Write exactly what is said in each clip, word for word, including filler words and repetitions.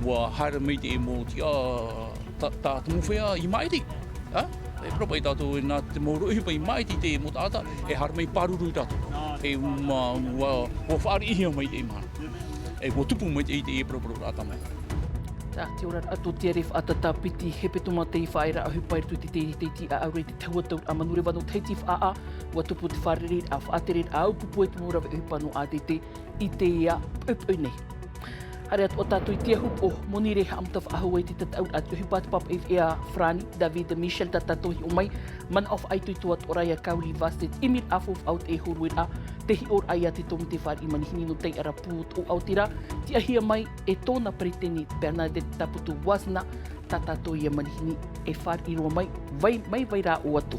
Ua haere mai te mau tiʻa, tā, tā te mau feiā i māʻiti. Ā? E parau paʻi tātou e nā te mau rōʻihi paʻi i māʻiti te mau taʻata, e haere mai pāruru i rātou. E ua, ua, ua fāriʻihia mai te mau. E ua tupu mai te, te parauparau rā tā mai. Te ora atu te are faʻatata piti hepetoma te faʻaearaʻa ʻohipa i roto i te, te, te tiʻa aurei te tahua tauraʻa manureva nō Tahiti faʻaʻā, ua tupu te fārereiraʻa faʻatereraʻa ʻaupupu e te mau rave ʻohipa nō A D T i te ia poʻipoʻi nei. Haere atu ā tātou i te ahu o Monirē, haʻamata faʻahou ai te tataʻuraʻa te ʻohipa te pāpaʻi feiā farāni, David Michel, tā tātou hiʻo mai, manaʻo faʻaitoito atu ʻoia ia Kauli Vase, te ʻimiraʻa faufaʻa o te hōroʻaraʻa, te hiʻoraʻa ia te tōmite fāriʻi manihini nō Taiʻara Pū Toʻoʻa o te rā, tiʻahia mai e tōna peretiteni Bernadette Taputu Wasna, tā tātou ia manihini e fāriʻi roa mai, vai, mai vai rā ʻō atu.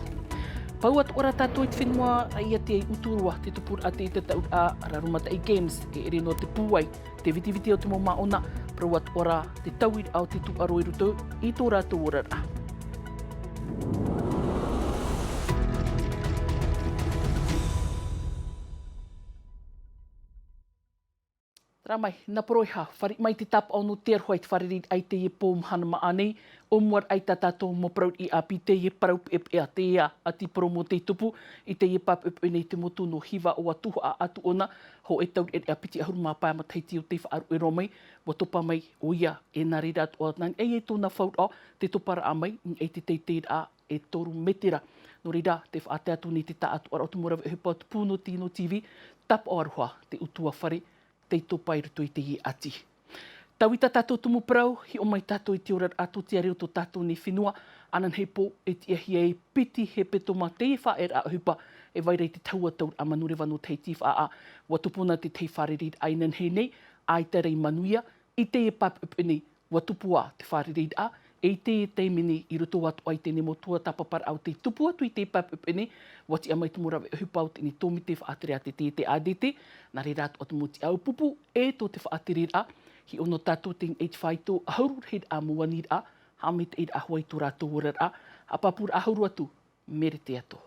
Pau atu ʻoia tātou i te fenua, ia te utu roa, te tupuraʻa te tataʻuraʻa Raromataʻi Games, e ʻere noa te pūai, te vitiviti o te mau māʻona, parau atu ʻoia te tauiraʻa o te tūʻaro i roto i tō rātou oraraʻa. Terā mai, nā Poroiha, fāriʻi mai te tāpaʻo nō te aroha i te fārereiraʻa i teie pō mahana māʻa nei, ʻōmuaraʻa i tā tātou mau parau riʻi ʻāpī teie parau peʻapeʻa, teie ʻati parau mō te tupu, i teie pāpeʻapeʻa nei te motu nō Hiva ʻo Atuhaʻa Atuʻona, hōʻē taureʻareʻa piti ʻahuru mā pae matahiti o tei faʻaruʻe roa mai, ua topa mai ʻoia, e nā reira atoʻa, nā niʻa i tōna fauraʻa, te toparaʻa mai, i niʻa i te teiteiraʻa e toru metera. Nō reira, tē faʻatae atu nei te taʻatoʻaraʻa o te mau rave ʻohipa o te pū nō Tino T V, tāpaʻo aroha, te utuafare, tei topa i roto i teie ʻati. Taui tā tātou tumu parau, hiʻo mai tātou i te oraraʻa tōtiare o tō tātou nei fenua, ananahi pō e tiʻahia e piti hepetoma teie faʻaearaʻa ʻohipa, e vai ra i te tahua tauraʻa manureva nō Tahiti faʻaʻā, ua tupu na te tahi fārereiraʻa inanahi nei, ʻaita rā i manuia, i teie pāpeʻapeʻa nei, ua tupu ā te fārereiraʻa, e i teie taime nei i roto atoʻa i teie mau tuatāpaparaʻa o tei tupu atu i teie pāpeʻapeʻa nei, ua tiʻa mai te mau rave ʻohipa o teie tōmite faʻatere a te, te, te A D T, nā reira atoʻa te mau tiʻa ʻaupupu, e tō te faʻatereraʻa, hiʻo nō tātou teie nei te faito, ʻahuru rahiraʻa mau aniraʻa, haʻamaitaʻiraʻa hoʻi i tō rātou oraraʻa, haʻapāpūraʻa ʻahuru atu, Merete Ato.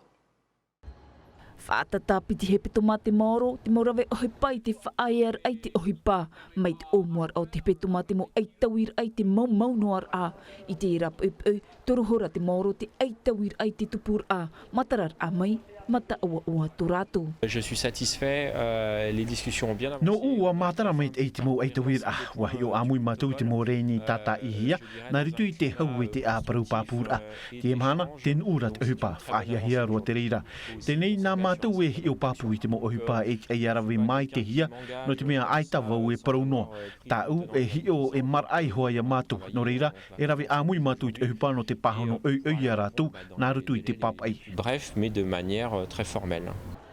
Faʻatata piti hepetoma te maoro, te mau rave ʻohipa i te faʻaearaʻa i te ʻohipa. Mai te ʻōmuaraʻa o te hepetoma te mau ʻaitauiraʻa i te maumau noa raʻa. I teie rā poʻipoʻi, toro hora te maoro te ʻaitauiraʻa i te tupuraʻa, matararaʻa mai, mataʻoaʻoa tō rātou. Je suis satisfait, euh, les discussions ont bien avancé. Nōʻu ua matara maitaʻi te mau ʻaitauiraʻa, ua hiʻo ʻāmui mātou i te mau rēni tātaʻihia, nā roto i te hau e te ʻāparau pāpūraʻa. Teie mahana, tē nuʻu ra te ʻohipa, faʻahiahia roa te reira. Teie nei nā mātou e hiʻo pāpū i te mau ʻohipa e tiʻa ia rave maitaʻihia, nō te mea ʻaita vau e parau noa. Tāʻu e hiʻo e maraʻa iho ā ia mātou, nō reira, e rave ʻāmui mātou i te ʻohipa nō te pāhono ʻoiʻoi ia rātou, nā roto i te pāpaʻi. Bref, mais de manière, euh, très formelle.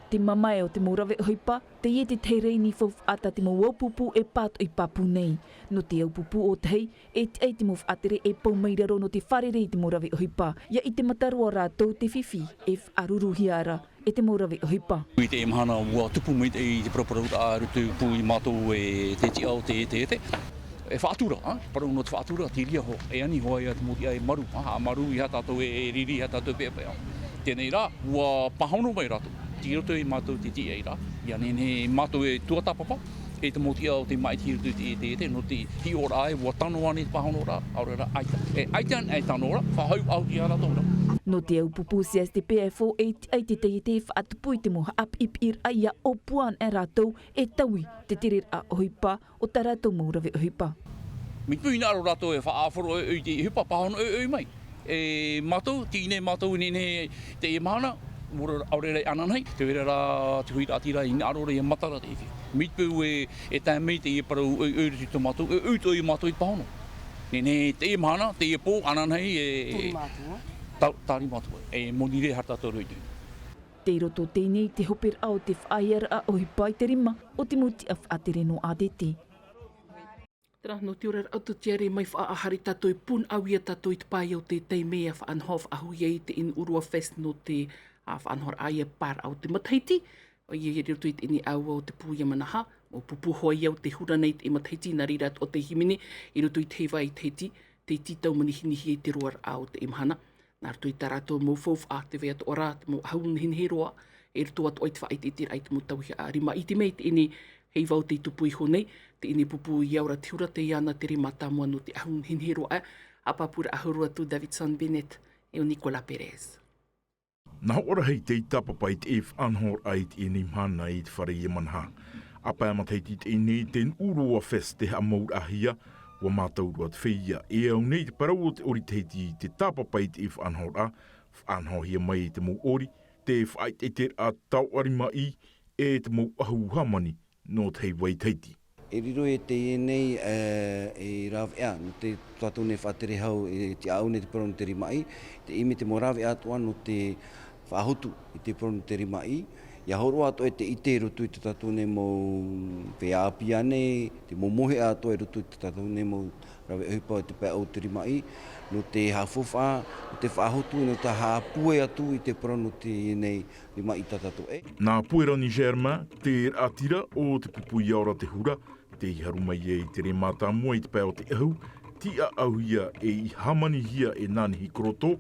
Te mamae o te mau rave ʻohipa, teie te tahi rēni faufaʻa tā te mau ʻaupupu e pātoʻi pāpū nei. Nō te ʻaupupu ʻōtahi, e tiʻa i te mau faʻatere e pau mai raro nō te fārerei i te mau rave ʻohipa. ʻIa ʻite mataroa rātou te fifi e faʻaruruhia ra e te mau rave ʻohipa. I teie mahana ua tupu mai te, i te paraparau rā, roto i pū i mātou e te tiʻa o te, te, te, e faʻatura, ā, parau nō te faʻatura, te reira hoʻi, e ani hoʻi ia te mau tiʻa e maru, ā, haʻamaru ia tātou e, e riri ia tātou peʻapeʻa. Teie rā, ua pāhono mai rātou, tei roto ia mātou te tiʻa ra, ʻia nehenehe mātou e tuatāpapa, e te mau tiʻa o te māʻiti i roto i te, te, te, nō te hiʻoraʻa ē, ua tano ānei te pāhono ra, ʻaore rā, ʻaita. E, ʻaita, e tano ra, faʻahou, faʻahou ia rātou ra. Nō te ʻaupupu C S T P F O e tiʻa i te taiete e faʻatupu i te mau haʻapiʻipiʻiraʻa ʻia ʻōpua anaʻe rātou e taui te tereraʻa ʻohipa o tā rātou mau rave ʻohipa. Mai te peu i hinaʻaro rātou e faʻaʻāfaro ʻoiʻoi i te ʻohipa, pāhono ʻoiʻoi mai. E mātou, tei nei mātou i nehenehe teie mahana, ʻaore rā, ʻaore rā i ananahi, tē vai ra te huiraʻatira i hinaʻaro ra ʻia matara te fifi. Mai te peu e, e tae mai teie parau ʻoiʻoi i roto i tō mātou, e ʻoiʻoi atoʻa ia mātou i te pāhono. Nehenehe teie mahana, teie pō, ananahi e, tāri mātou, ā? Tau, tāri mātou, e Monirē haere tātou i roto i te. Tei roto teie nei te hoperaʻa o te faʻaearaʻa ʻohipa i te rima o te mau tiʻa faʻatere nō A D T. Terā, nō te ora atu te ʻāreʻa mai faʻaʻā, haere tātou i Punaʻauia tātou i te pae o te taime ʻia faʻanaho faʻahou ai te Inuʻurua Fest nō te, ā, faʻanahoraʻa ia paeraʻa o te matahiti. ʻOia i roto i teie nei ʻāua o te pū ia manaha, mau pupu hoʻi ia o te hura nei i te matahiti, nā reira atoʻa te hīmene, i roto i te heiva i Tahiti, tei tītau manihinihia i te roaraʻa o teie mahana. Nā roto i tā rātou mau faufaʻa, tē vai atoʻa ra te mau ʻahu nehenehe roa, e roto atoʻa i te faʻaʻiteʻiteraʻa i te mau tauihaʻa rima, ʻite mai i teie nei, Heiva o tei tupu iho nei teie nei pupu i aura te hura, tei ana te rima tāmua nō te ahu nehenehe roa. Haʻapāpūraʻa huru atu Davidson Bennett e o Nicolas Perez. Nā hoʻi rā hei tei tāpapa i te faʻanahoraʻa i teie nei mahana i te fare i Manaha. ʻĀpā matahiti teie nei te nuʻu roa fest te haʻamauraʻahia. Ua mātau roa te feiā e au nei te parau o te ʻori Tahiti i te tāpapa i te faʻanahoraʻa. Faʻanahohia mai i te mau ʻori, te faʻaʻiteʻiteraʻa taoʻa rimaʻī, e te mau ʻahu hāmani nō te heiva i Tahiti. E riro e teie nei e rāveʻa nō te tātou nei faʻatere hau e te ʻāʻau nei te parau nō te rimaʻī. Te ʻimi te mau rāveʻa atoʻa nō te faʻahotu i te parau nō te rimaʻī. Ia hōroʻa atoʻa e te ʻite i roto i te tātou nei mau feiā ʻāpī nei, te mau mohe atoʻa i roto i te tātou nei mau rāveʻa ʻohipa i te pae o te rimaʻī, nō te haʻafaufaʻa, nō te faʻahotu, nō te haʻapūai atu i te parau nō teie nei rimaʻī tā tātou. Nā Puerani Germain te raʻatira o te pupu i aura te hura, tei haru mai ai te rima tāmua i te pae o te ʻahu, tiʻaʻauhia e i hāmanihia e Nānihi Koroto,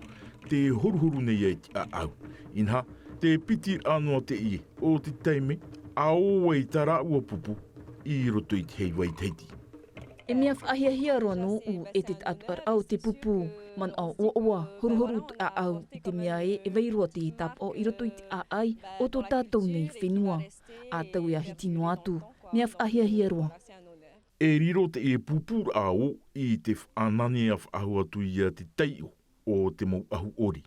te horuhoru nei ai te ʻāʻau. Inaha, te piti raʻa noa teie o te taime, ʻa ō ai tā rāua pupu i roto i te heiva i Tahiti. E mea faʻahiahia roa nōʻu e te taʻatoʻaraʻa o te pupu, manaʻo ʻoaʻoa, horuhoru te ʻāʻau, i te mea ē, e vai roa te tāpaʻo i roto i te ʻāʻai o tō tātou nei fenua. ʻA tau e hiti noa atu, mea faʻahiahia roa. E riro teie pupuraʻa ʻo i te faʻananea faʻahou atu ia te taiʻo o te mau ʻahu ʻori.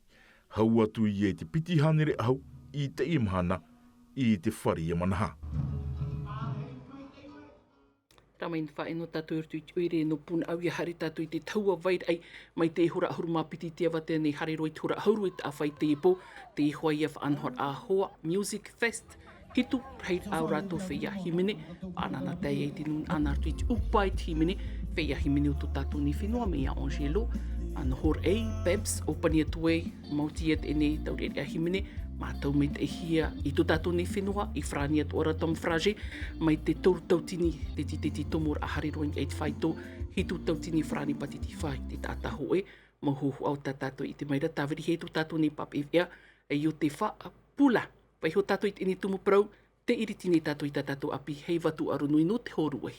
Hau atu ia i te piti hānere ʻahu i teie mahana i te fare i Manaha. Rā mai na faʻaʻino tātou i roto i te ʻoire nō Punaʻauia, haere tātou i te tahua vairaʻa mai te hora ʻahuru mā piti i te avatea nei, haere roa i te hora ʻahuru e taʻa fā i teie pō, te ihoa ia faʻanahoraʻa hoa Music Fest. Hitu rahi ʻa ō rātou feiā hīmene, faʻanahoraʻa i te nūnaʻa nā roto i te ʻupa i te hīmene, feiā hīmene o tō tātou nei fenua mai iā Angelo, ʻa Nohoraʻa, Peps, ʻōpani atu ai, maoti ia teie nei taureʻareʻa hīmene, mātau maitaʻihia i tō tātou nei fenua, i farāni atoʻa rā Tom Fraser, mai te toru tautini te titeti tomoraʻa haere roa i te faito, hitu tautini farāni pātiti fā i te taʻata hōʻē, mau hōhoʻa o tā tātou i te maira tāviri hei tō tātou nei pāpaʻi veʻa, e i o te faʻapula. Vaiho tātou i teie nei tumu parau, tē iriti nei tātou i tā tātou ʻāpī hei vatu aro nui nō te hōrue.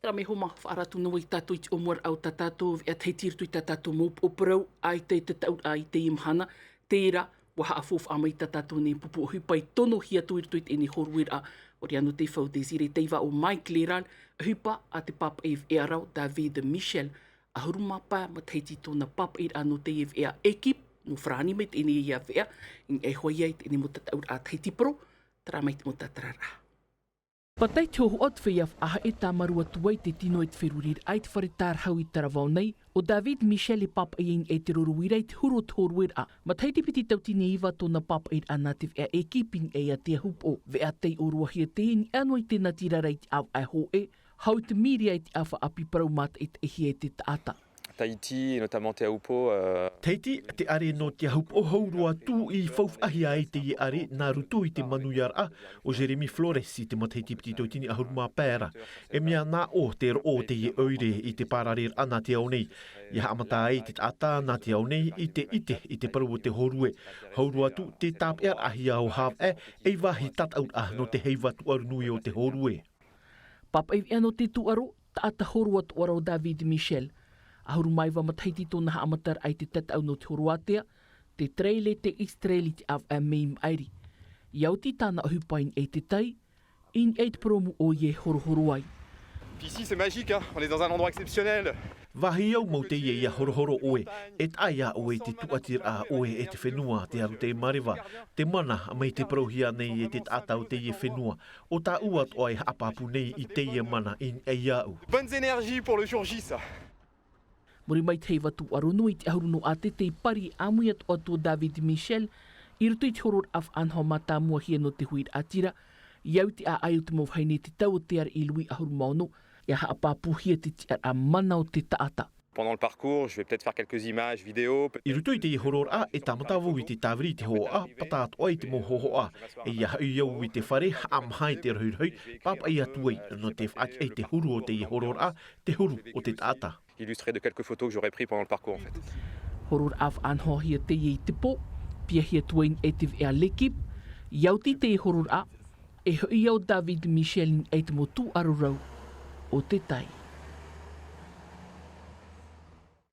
Terā mai homa faʻaratu noa i tātou i te ʻōmuaraʻa o tā tātou veʻa Tahiti i roto i tā tātou mau upoʻo parau, ʻaita e te taʻuraʻa i teie mahana, tērā, ua haʻafaufaʻa mai tā tātou nei pupu ʻohipa i tonohia atu i roto i teie nei hōrueraʻa, ʻo Riano Tefau, Désiré Teiva ʻo Mike Leral, ʻohipa a te pāpaʻi veʻa rau David Michel, ʻahuru mā pae matahiti tōna pāpaʻiraʻa nō teie veʻa équipe, nō farāni mai teie nei ia veʻa, i niʻa iho ā ia i teie nei mau tataʻuraʻa Tahiti Pro, terā mai te mau tātararaʻa. Pātai te hōhoʻa o te feiā faʻahaʻe tāmarū atu ai te tino e te feruriraʻa i te fare tārahu i Taravao nei, ʻo David Michel e pāpaʻi i niʻa i te roro uira i te huru o te hōrueraʻa. Matahiti piti tautini e iva tōna pāpaʻiraʻa nā te veʻa équipe i niʻa iā Te Ahupoʻo. Veʻa taiʻo roa hia teie i niʻa noa i te natirara i te ʻāvaʻe hōʻē, hau i te mīria i te ʻāfa ʻāpī parau mātaʻitaʻihia e te taʻata. Tahiti, et notamment Te Ahupoʻo, euh, Tahiti, te ʻare nō Te Ahupoʻo hau roa atu i faufaʻahia ai teie ʻare nā roto i te manuiaraʻa o Jérémie Flores i te matahiti piti tautini ʻahuru mā pae ra. E mea nā ʻō te roʻo o teie ʻoire i te pārareraʻa nā te ao nei. Ia haʻamata ai te taʻata nā te ao nei i te ʻite i te parau o te hōrue. Hau roa atu te tāpeʻaraʻahia o hāvaʻe ei vāhi tataʻuraʻa nō te heiva tūʻaro nui o te hōrue. Pāpaʻi veʻa nō te tūʻaro, taʻata hōroa atoʻa ra ʻo David Michel. ʻAhuru mā iva matahiti tōna haʻamataraʻa i te tataʻu nō te hōroʻa ātea, te trail e te X-Trail i te ʻāvaʻe mei maʻiri. ʻIa oti tāna ʻohipa i niʻa i te tai, i niʻa i te purōmu ʻoia e horohoro ai. Puis ici, c'est magique, hein. On est dans un endroit exceptionnel. Vāhi au mau teie ʻia horohoro ʻoe, e taʻa iā ʻoe te tūʻatiraʻa ʻoe e te fenua, te aro tei mareva, te mana mai te parauhia nei e te taʻata o teie fenua, ʻo tāʻu atoʻa e haʻapāpū nei i teie mana i niʻa iāʻu. Bonnes énergies pour le jour J, ça. Muri mai te heiva tūʻaro nui i te ʻahuru nō ʻātete i Paris, ʻāmui atoʻa atu ʻo David Michel i roto i te hōroʻaraʻa faʻanaho mātāmuahia nō te huiraʻatira, i au i te ʻāʻai o te mau vahine i te tau o te ariʻi Louis ʻahuru mā ono, ʻia haʻapāpūhia te tiʻaraʻa mana o te taʻata. Pendant le parcours, je vais peut-être faire quelques images vidéo, peut-être. I roto i te hōroʻaraʻa, e tāmata vau i te tāviri i te hōhoʻa, pata atoʻa i te mau hōhoʻa, e ʻia hoʻi au i te fare, haʻamāha i te rohirohi, pāpaʻi atu ai, nō te faʻatiʻa i te huru o te hōroʻaraʻa, te huru o te taʻata. Illustré de quelques photos que j'aurais pris pendant le parcours, en fait. Hororaʻa faʻanahohia teie i te pō, piahia atu ai i te veʻa Lekip. I au i teie hororaʻa, e hoʻi au David Michel i te mau tūʻaro rau o te tai.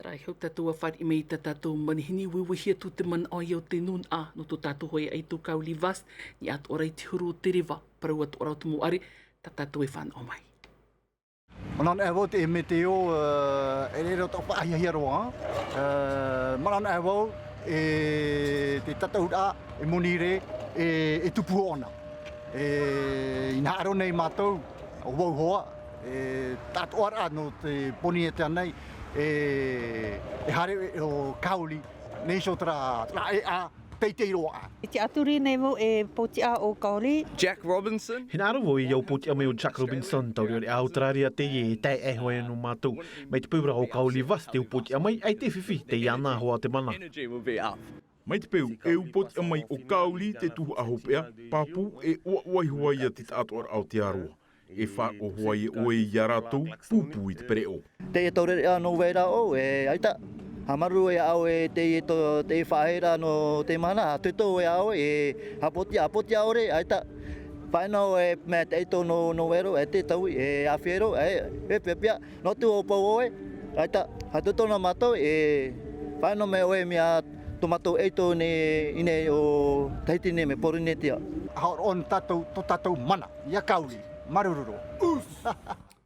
Rā, e hau tātou a fāriʻi mai i tā tātou manihini, uiuihia atu te manaʻo i ō te nūnaʻa nō tō tātou hoʻi ʻaito Kauli Vast, i atoʻa ra i te huru o te reva, parau atoʻa ra o te mau ʻare, tā tātou e fānaʻo mai. Manaʻo anaʻe vau te meteo, e riro tō faʻahiahia roa, manaʻo anaʻe vau e te tataʻuraʻa, e monirē, e tupu ʻōna. E ina haʻaro nei mātou, o vau hoa, e tātoʻaraʻa nō te Pōrīnetia nei, e haere o Kauli nei, so terā, terā ʻēʻa teitei roa. E tiʻaturi nei vau e pōtiʻa o Kauli. Jack Robinson. Hinaʻaro vau i au pōtiʻa mai o Jack Robinson, taureʻareʻa Auteraria teie e tae ai hoʻi nō mātou. Mai te peu ra o Kauli Vast te pōtiʻa mai, ʻaita e fifi teie anaʻe hoʻi te mana. Mai te peu, e pōtiʻa mai o Kauli te tuhaʻa hopeʻa, pāpū e ʻoaʻoa iho ā ia te taʻatoʻaraʻa o te aroa. E faʻaroʻo hoʻi ʻoe i a rātou, pūpū i te pereʻoʻo. Teie taureʻareʻa nō vai ra ʻoe, e ʻaita. Haʻamāuruuru e au e teie tō, teie faʻaearaʻa nō te mahana, ʻa tō ʻoe au e, haʻapōtiʻa, haʻapōtiʻa ʻore, ʻaita. Faʻaea noa e mea te ʻaito nō, nō vai ra, e te taui, e ʻāfaro, e, e piapia. Nō te ʻōpou ʻoe, ʻaita, haʻatoto noa mātou, e faʻaea noa mai ʻoe mea tō mātou ʻaito nei, i nei o Tahiti nei, mai Pōrīnetia. Horoʻa tātou, tō tātou mana, i a Kauli, māuruuru.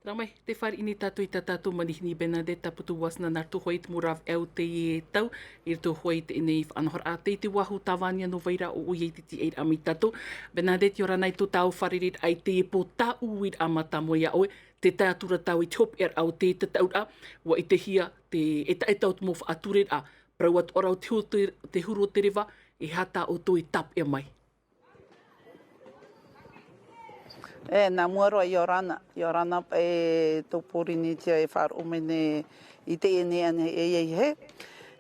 Terā mai, tē fāriʻi nei tātou i tā tātou manihini Bernadette Taputu Wasna nā roto hoʻi i te mau rāveʻa o teie tau, i roto hoʻi i teie nei faʻanahoraʻa, tei te Wahoo Tāvānia nō vai ra ʻoia i te tīaʻiraʻa mai iā tātou. Bernadette, ʻia ora na i tō tāua fārereiraʻa i teie pō tāʻuiraʻa mātāmua iā ʻoe, tē tae atu ra tāua i te hopeʻaraʻa o te tataʻuraʻa, ʻua ʻitehia te ʻetaʻeta o te mau faʻatureraʻa, parau atoʻa ra o te huru o te, te huru o te reva, e aha tā ʻoutou e tāpeʻa mai? E, nā mua roa, ʻia ora na, ʻia ora na paʻi tō Pōrīnetia e faʻaroʻo mai nei i teie nei ʻānei e ia i hē.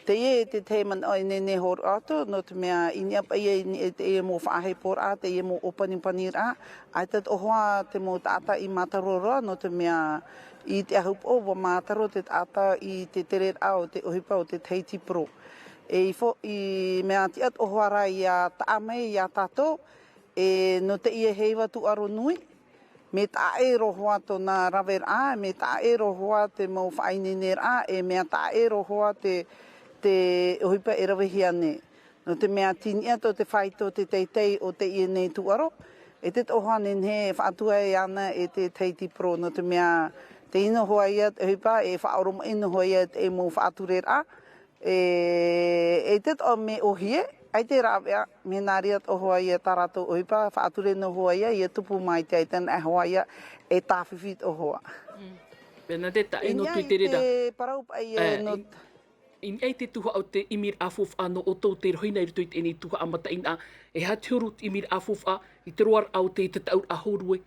Teie te tahi manaʻo e nehenehe e hōroʻa atu, nō te mea i niʻa paʻi i niʻa i teie mau faʻaheporaʻa, teie mau ʻōpanipaniraʻa, ʻaita atoʻa hoʻi te mau taʻata i mātaro roa, nō te mea i te ahupoʻo, ʻua mātaro te taʻata i te tereraʻa o te ʻohipa o te Tahiti Pro. E ifo, i mea tiʻa atoʻa hoʻi ra ʻia taʻa mai iā tātou, e nō teie heiva tūʻaro nui, mea taʻa ʻē roa hoʻi tōna raveraʻa, mea taʻa ʻē roa hoʻi te mau faʻaineineraʻa, e mea taʻa ʻē roa hoʻi te, te ʻohipa e ravehia nei. Nō te mea tei niʻa atoʻa te faito, te teitei o teie nei tūʻaro, e te toʻohia nehenehe e faʻatupu ai ana e te Tahiti Pro, nō te mea tei noa hoʻi ia te ʻohipa, e faʻaoromaʻi noa hoʻi ia te mau faʻatureraʻa, e, e te toʻo mea ʻōhie, ʻaita e rāveʻa, mea nā reira atoʻa hoʻi ia tā rātou ʻohipa, faʻature noa hoʻi ia, ʻia tupu mai te ʻaita anaʻe hoʻi ia, e tāfifi atoʻa hoʻi. Mm. Bernadette, e nō niʻa i te reira. Te parau paʻi, e, e, nō i, i niʻa i te tuhaʻa o te ʻimiraʻa faufaʻa nō ʻoutou tei rohi na i roto i teie nei tuhaʻa mataʻeinaʻa, e aha te huru o te ʻimiraʻa faufaʻa i te roaraʻa o te tataʻuraʻa hōrue?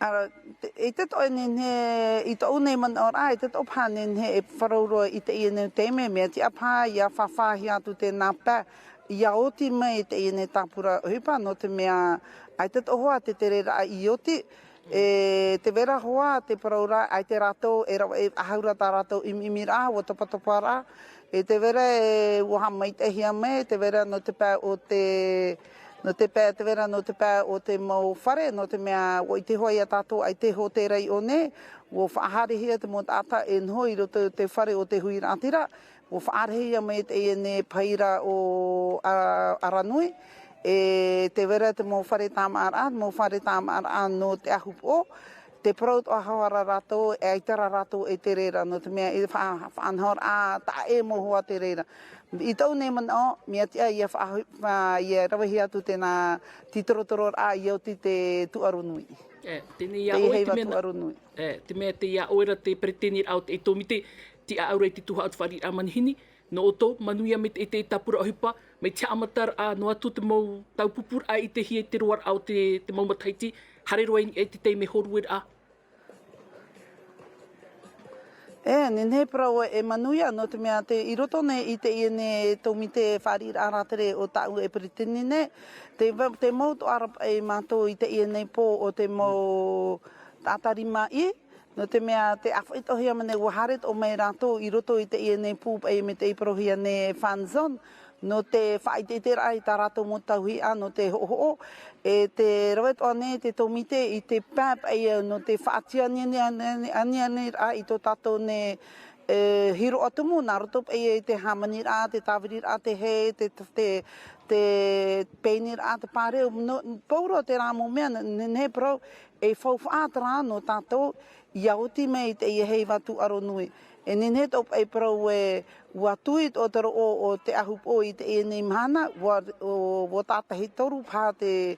Ara, te, i te toʻo e nehenehe, i tōʻu nei manaʻoraʻa, i te toʻo paha nehenehe e parau roa i teie nei taime, mea tiʻa paha ʻia fāfāhia atu tēnā pae, ʻia oti mai i teie nei tāpura ʻohipa, nō te mea, ʻaita atoʻa hoʻi te tereraʻa i oti, e tē vai ra hoʻi te parau ra, ʻaita rātou e rave, e faʻahou ra tā rātou ʻimi, ʻimiraʻa, ʻua tapatapa ra, e tē vai ra e, ʻua haʻamaitaʻihia mai, tē vai ra nō te pae o te, nō te pae, tē vai ra nō te pae o te mau fare, nō te mea, ʻua ʻite hoʻi ia tātou, ʻaita e hōtēra i ʻō nei, ʻua faʻahaerehia te mau taʻata e noho i roto i te fare o te huiraʻatira, ʻua faʻahaerehia mai teie nei pahi ra o A-, Aranui, e tē vai ra te mau fare tāmāʻaraʻa, mau fare tāmāʻaraʻa nō te ahupoʻo, tē parau atoʻa hoʻi ra rātou, e ʻaita rā rātou e tei reira, nō te mea e faʻa-, faʻanahoraʻa taʻa ʻē mau hoʻi tei reira. I tōʻu nei manaʻo, mea tiʻa ʻia faʻa-, faʻa-, ʻia ravehia atu tēnā tītorotororaʻa ʻia oti te tūʻaro nui. E, teie nei iā ʻoe te heiva mea nā, tūʻaro nui. E, te mea teie iā ʻoe ra te peretiteniraʻa o te tōmite, tiʻa aʻe ra i te tuhaʻa o te fāriʻiraʻa manihini, nō ʻoutou, manuia mai te, te tāpura ʻohipa, mai te haʻamataraʻa, noa atu te mau taupupuraʻa i ʻitehia i te roaraʻa o te, te mau matahiti, haere roa i niʻa i te taime hōrueraʻa. E, nehenehe e parau e manuia, nō te mea te, i roto nei i teie nei tōmite fāriʻiraʻa rātere o tāʻu e peretiteni nei, te, te mau atoʻa ra paʻi mātou i teie nei pō o te mau taʻata rimaʻī, Nō te mea te ʻāfaʻi toʻohia mai nei, ua haere toʻo mai rātou i roto i teie nei pū paʻi mai te parauhia nei fan zone, nō te faʻaʻiteʻiteraʻa i tā rātou mau tauihaʻa nō te hoʻohoʻo, e te rave toʻa nei te tōmite i te pae paʻi nō te faʻatianianianiraʻa i tō tātou nei, e, hiroʻa tumu, nā roto paʻi i te hāmaniraʻa, te tāviriraʻa, te hē, te, te, te pēniraʻa, te pāreu, nō, pauroa terā mau mea, nē, nē, nē, parau, e faufaʻa terā nō tātou, ʻia oti mai i teie heiva tūʻaro nui. E nehenehe tō paʻi parau ē, ua tui tō te roʻo o te ʻahupoʻo i teie nei mahana, ua, o, ua tātahi toru paha te,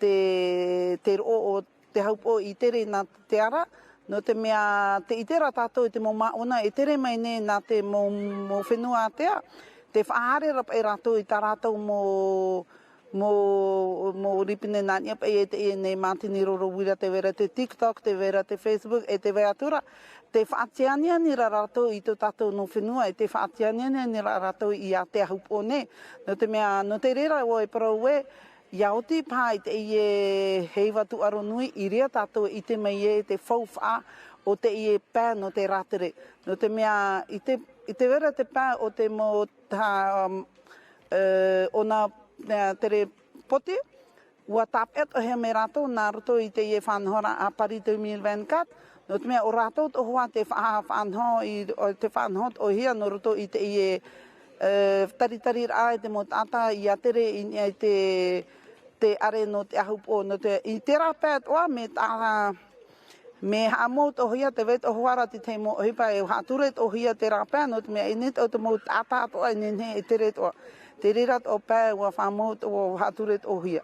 te, te roʻo o te ʻahupoʻo i tere nā te ara, nō te mea tē ʻite ra tātou i te mau māʻona e tere mai nei nā te mau, mau fenua ātea, tē faʻahaere ra paʻi rātou i tā rātou mau, mau, mau ʻōripene nā niʻa paʻi i teie nei mātini roro uira, tē vai ra te TikTok, tē vai ra te Facebook, e tē vai atu ra, tē faʻatianiani ra rātou i tō tātou mau fenua, e tē faʻatianiani ra rātou i te ʻahupoʻo nei. Nō te mea, nō te reira ʻoe e parau ē, ʻia oti paha i teie heiva tūʻaro nui, i reira tātou e ʻite mai ai te faufaʻa o teie pae nō te rātere. Nō te mea, i te, i te vera te pae o te mau tā, um, e, ʻōna, e, tere pote, ua tāpeʻa toʻohia mai rātou nā roto i teie faʻanahoraʻa a Paris deux mille vingt-quatre, nō te mea ʻo rātou atoʻa hoʻi te faʻa-, faʻanaho i, o te faʻanaho toʻohia nō roto i teie, e, taritariraʻa i te mau taʻata ʻia tere i niʻa i te, te ʻare nō te ʻahupoʻo, nō te, i terā pae atoʻa, mea tā, mea haʻamau toʻohia, tē vai atoʻa ra te tahi mau ʻohipa e haʻature toʻohia terā pae, nō te mea ʻia ʻite atoʻa te mau taʻata atoʻa, e nehenehe e tere atoʻa. Te reira atoʻa pae, ua haʻamau toʻo, haʻature toʻohia.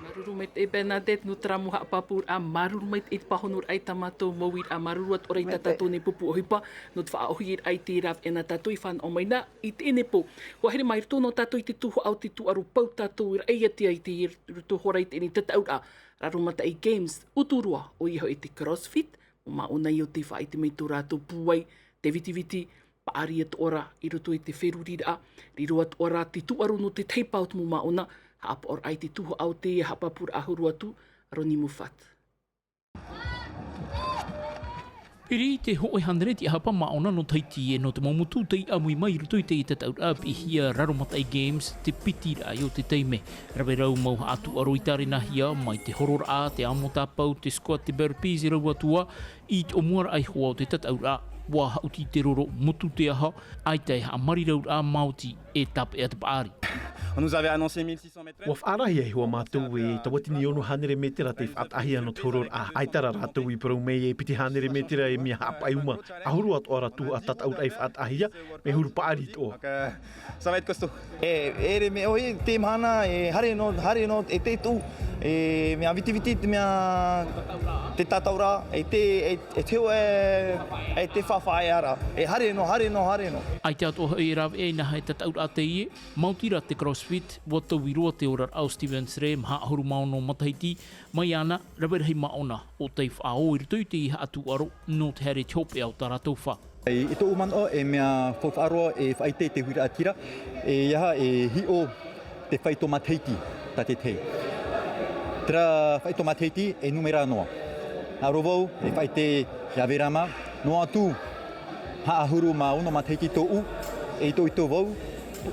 Māuruuru maitaʻi Bernadette nō terā mau haʻapāpūraʻa, māuruuru maitaʻi i te pāhonoraʻa i tā mātou mau uiraʻa, māuruuru atoʻa ra i tā tātou nei pupu ʻohipa, nō te faʻaʻōhie raʻa i te rāveʻa nā tātou i fānaʻo mai na i teie nei pō. ʻUa haere mai roto noa tātou i te tuhaʻa o te tūʻaro, pau tātou i raʻi atu i te roto hora i teie nei tataʻuraʻa, Raromataʻi Games, uturoa, ʻoia hoʻi te CrossFit, mau māʻona ʻia oti e faʻaʻite mai tō rātou pūai, te vitiviti, paʻari atoʻa ra i roto i te feruriraʻa, riro atoʻa ra te tūʻaro nō te tahi pae o te mau māʻona, haʻapaʻoraʻa i te tuhaʻa o teie haʻapāpūraʻa ʻahuru atu, Ronnie Muffat. Piri te hōʻē hānere te ʻāpapa māʻona nō Tahiti e nō te mau motu tei ʻāmui mai i roto i te tataʻuraʻa piʻihia Raromataʻi Games, te piti raʻa o te taime. Rave rau mau haʻatūʻaro i tārenahia, mai te hororaʻa, te amo tāpau, te squat, te burpees, e rau atu ā, i te ʻōmuaraʻa iho ā o te tataʻuraʻa, ʻua haʻuti te roro, motu te aha, ʻaita e haʻamarirau rā maoti e tāpeʻa te paʻari. On nous avait annoncé mille six cents mètres. ʻUa faʻarahi iho ā mātou e tauatini ono hānere mētera te faʻataʻahia nō te hororaʻa. ʻAita rā rātou i parau mai e piti hānere mētera e mea haʻapaʻuma. ʻAhuru atoʻa rā tuhaʻa tataʻuraʻa i faʻataʻahia, mea huru paʻari atoʻa. Donc, euh, ça va être costaud. E, e ʻere mai ʻoe, te mahana, e haere noa, haere noa, e te tuʻu, e mea vitiviti, te mea, te tataʻuraʻa, e te, e, e te hōʻē, e, e te faʻafaʻaearaʻa, e haere noa, haere noa, haere noa. ʻAita atoʻa hoʻi e rāveʻa e nā hea tataʻuraʻa teie, maoti rā te CrossFit, ʻua taui roa te oraraʻa o Steven Sre, maha ʻahuru mā ono matahiti, mai iāna, rave rahi māʻona, ʻo tei faʻaō i roto i te haʻatūʻaro, nō te haere i te hopeʻa o tā rātou fā. I, i tōʻu manaʻo, e mea faufaʻa roa e faʻaʻite i te huiraʻatira, e aha e hiʻo te faito matahiti, tā te tahi. Terā faito matahiti e nūmera noa. Nā ʻō vau, e faʻaʻite iā Verama, noa atu, maha ʻahuru mā ono matahiti tōʻu, e itoito vau,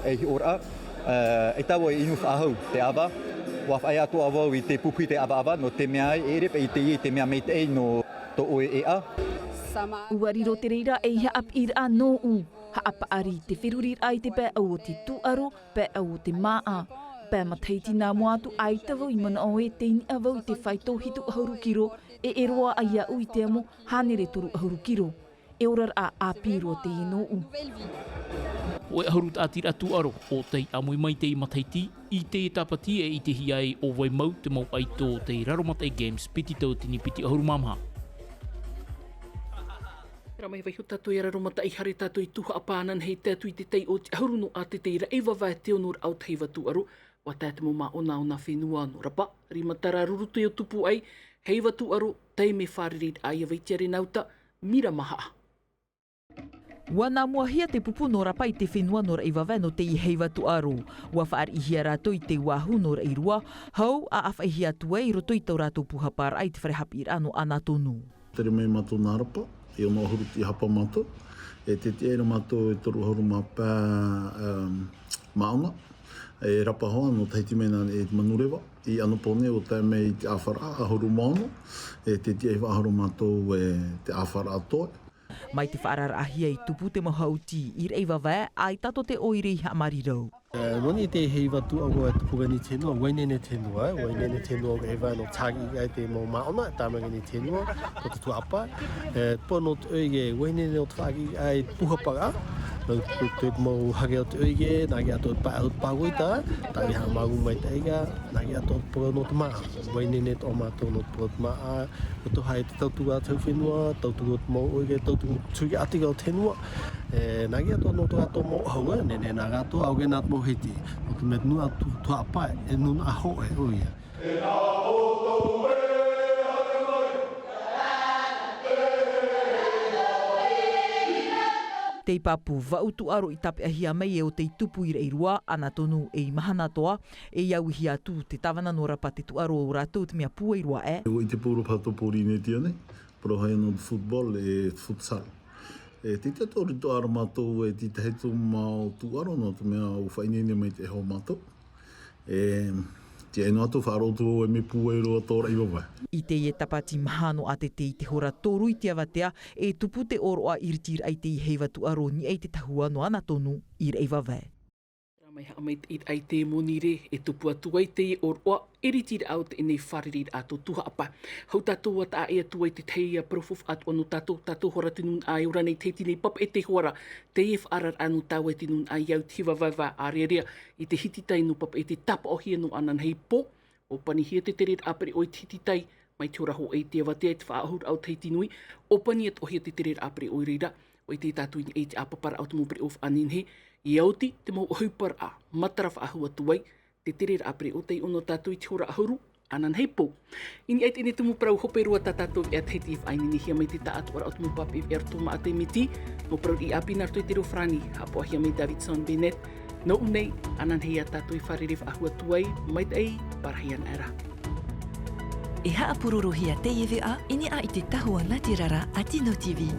e hiʻoraʻa, e, e taua e inu faʻahou te ʻava, ʻua faʻaea atoʻa vau i te pupu i te ʻavaʻava, nō te mea e ʻere paʻi teie te mea maitaʻi nō tō ʻoe ʻeʻa. ʻUa riro te reira ei haʻapiʻiraʻa nōʻu, haʻapaʻari te feruriraʻa i te pae ʻau o te tūʻaro, pae ʻau o te māʻa. Pae matahiti nā mua atu, ʻaita vau i manaʻo ē tei niʻa vau i te faito hitu ʻahuru kiro, e ʻē roa ai aʻu i te amo hānere toru ʻahuru kiro. E oraraʻa ʻāpī roa teie nōʻu. Hōʻē ʻahuru tāʻatiraʻa tūʻaro, ʻo tei ʻāmui mai teie matahiti, i te tāpati e ʻitehia ai ʻo vai mau te mau ʻaito o te Raromataʻi Games piti tauatini piti ʻahuru mā maha. Rā mai vaiho tātou ia Raromataʻi, haere tātou i tuhaʻa pānana hei tae atu i te taiʻo o te ʻahuru nō ʻātete i Raʻivavae, te onoraʻa o te heiva tūʻaro, ʻua tae te mau māʻona o nā fenua nō Rapa, rima tara ruru te o tupu ai, heiva tūʻaro, taime fārereiraʻa ia Vaitia Renauta, Mira Mahaʻa. ʻUa nā muahia te pupu nō Rapa i te fenua nō Raʻivavae nō teie heiva tūʻaro. ʻUa fāriʻihia rātou i te Wahoo nō Raʻirua, hau, ʻa ʻāfaʻihia atu ai i roto i tō rātou pūhaparaʻa i te fare haʻapiʻiraʻa nō Anatonu. Tere mai mātou nā rapa, e ono ʻahuru tiʻahapa mātou, e tē tiʻa ra mātou e toru ʻahuru mā pae, um, māʻona, e rapa hoʻi nō Tahiti mai nā e te manureva, i Anapōnē ʻo tae mai i te ʻāfaraʻa ʻahuru mā ono, e tē tiʻa e faʻahoro mātou e te ʻāfaraʻa toe. Mai te faʻaararaʻahia i tupu te mau haʻuti i Raʻivavae, ʻaita tō te ʻoire i haʻamārirau. E, nō niʻa i te heiva tūʻaro e tupu mai nei te henua, ʻua ineine te henua, ʻua ineine te henua e vai nō te haʻaʻiʻi i te mau māʻona, e tāmau nei te henua, nō te tuhaʻa pae. E, pō nō te ʻoire, ʻua ineine nō te faʻaʻiʻi i te pūhaparaʻa, nō te, te mau hare o te ʻoire, nā reira atoʻa e pae ʻau te pāroita, tāʻu i haʻamāuruuru maitaʻi ra, nā reira atoʻa e parau nō te māʻa, ʻua ineine atoʻa mātou nō te parau nō te māʻa, ʻo tō haere te tauturu a te hau fenua, tauturu o te mau ʻoire, tauturu tūria ʻātira o te henua. E, nā reira atoʻa nō tō rātou mau ʻahu, e, nehenehe nā rātou, ʻaore nā te mau Hiti. Nō te mea te nūnaʻa tuhaʻa pae, e nūnaʻa hōʻē ʻoia. Tei pāpū, vaʻu tūʻaro i tāpeʻahia mai e ʻo tei tupu i Raʻiroa, Anatonu e i mahana atoʻa, e i auihia atu te tāvana nō rapa te tūʻaro o rātou te mea pūai roa aʻe. ʻO i te pūrapa tō Pōrīnetia nei, parau hoʻi nō te football e te futsal. E tē tiʻa atoʻa ra mātou e tītahi atu mau tūʻaro nō te mea ʻua faʻaineine mai te ʻohipa mātou. E, tiʻa noa atu faʻaroʻo atu vau e mea pūai roa tō Raʻivavae. I teie tāpati maha nō ʻātete i te hora toru i te avatea, e tupu te ʻōroʻa iritiraʻa i teie heiva tūʻaro nō niʻa i te tahua nō Anatonu i Raʻivavae. Rā mai haʻamaitaʻiraʻa i te monirē, e tupu atu ai teie ʻōroʻa iritiraʻa o teie nei fārereiraʻa tō tuhaʻa pae. Hou tātou ʻua taʻa ʻē atu ai te tahi parau faufaʻa atoʻa nō tātou, tātou hora te nūnaʻa e ora nei i Tahiti nei, papeʻete hoʻi ra teie faʻaararaʻa nō tāua i te nūnaʻa i au i te heiva vaevae ʻārearea i te hiti tai nō papeʻete tāpaʻohia nō ananahi pō. ʻUa panihia te tereraʻa pereʻoʻo i te hiti tai, mai te hora hōʻē i te avatea i te faʻaʻohuraʻa o Tahiti Nui, ʻua pani atoʻahia te tereraʻa pereʻoʻo i reira, ʻua ʻite tātou i niʻa i te ʻāpaparaʻa o te mau pereʻoʻo faʻanehenehe, ʻia oti te mau ʻohipa matara faʻahou atu ai, te tereraʻa pereʻoʻo tei ʻō nō tātou i te hora ʻahuru ananahi pō. I niʻa i teie nei tumu parau hope roa tā tātou veʻa Tahiti i faʻaineinehia mai te taʻatoʻaraʻa o te mau pāpaʻi veʻa roto maʻa te miti, mau parau riʻi ʻāpī nā roto i te reo farāni, haʻapaʻohia mai Davidson Bennett. Nōʻu nei, ananahi ā tātou i fārerei faʻahou atu ai, maitaʻi, pārahi ana ra. E haʻapurorohia teie veʻa i niʻa i te tahua nātirara a Tino TV.